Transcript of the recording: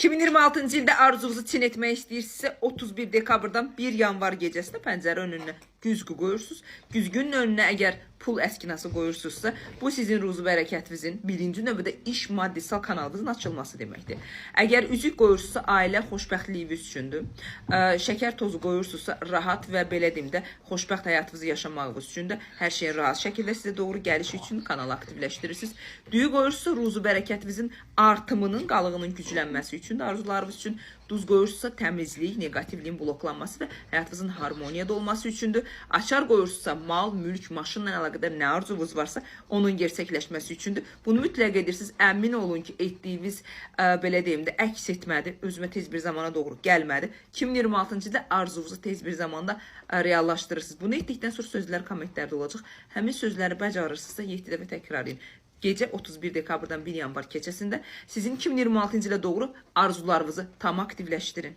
2026-cı ildə arzunuzu çin etmək istəyirsinizsə, 31 dekabrdan 1 yanvar gecəsinə pəncərə önünə güzgü qoyursunuz. Güzgünün önünə əgər pul əskinası qoyursunuzsa, bu sizin ruzu bərəkətinizin birinci növbədə iş maddisal kanalınızın açılması deməkdir. Əgər üzük qoyursunuzsa, ailə xoşbəxtliyiniz üçündür. Şəkər tozu qoyursunuzsa, rahat və belə deyim də, xoşbəxt həyatınızı yaşamağınız üçün də hər şeyin rahat şəkildə sizə doğru gəlişi üçün kanalı aktivləşdirirsiniz. Düyü qoyursunuzsa, ruzu bərəkətinizin artımının, qalığının güclənməsi üçün də arzularınız üçün. Duz qoyursunuzsa, təmizlik, neqativliyin bloklanması və həyatınızın harmoniyada olması üçündür. Açar qoyursunuzsa, mal, mülk, maşınla əlaqədar nə arzunuz varsa, onun gerçəkləşməsi üçündür. Bunu mütləq edirsiniz. Əmin olun ki, etdiyiniz belə deyim də əks etmədi, özümə tez bir zamana doğru gəlmədi. 2026-cı ildə arzunuzu tez bir zamanda reallaşdırırsınız. Bunu etdikdən sonra sözlər kommentlərdə olacaq. Həmin sözləri bacarırsınızsa 7 dəfə təkrarlayın. Gecə 31 dekabrdan 1 yanvar gecəsində sizin 2026-cı ilə doğru arzularınızı tam aktivləşdirin.